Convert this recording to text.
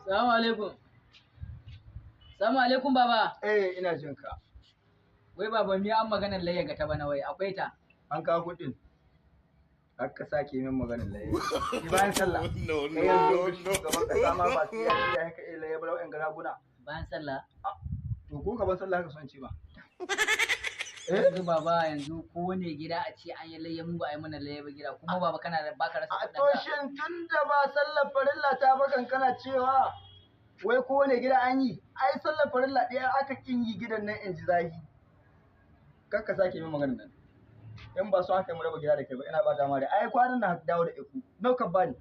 Salamu alaikum. Salamu alaikum, baba. Eh, ina jin ka. Wai baba, mi an maganar layya ga ta bana, wai akwai ta? An kawo kuɗin. Har ka sake min maganar layya. Ni bayan sallah. No, Kai no, yanzu no, no. shugaban kasa ma ba sai ya ce ya haka iya layya ba wa'yan garaguna. Bayan sallah. To ko gaban sallah haka son ci ba. Eh? Yanzu baba, yanzu kowane gida a ce an yi layya, mu ba a yi mana layya ba gida kuma. Baba, kana da baka rasa A kuɗin to ka. shin tun da ba sallar farilla ta ba kan kana cewa wai kowane gida an yi, ai sallar farilla ɗaya aka kin yi gidan nan in ji zahi. Kar ka sake min maganar nan. In ba so haka mu raba gida da kai ba, ina bata ma da ai kwanan na dawo da iku. Nau ka bani.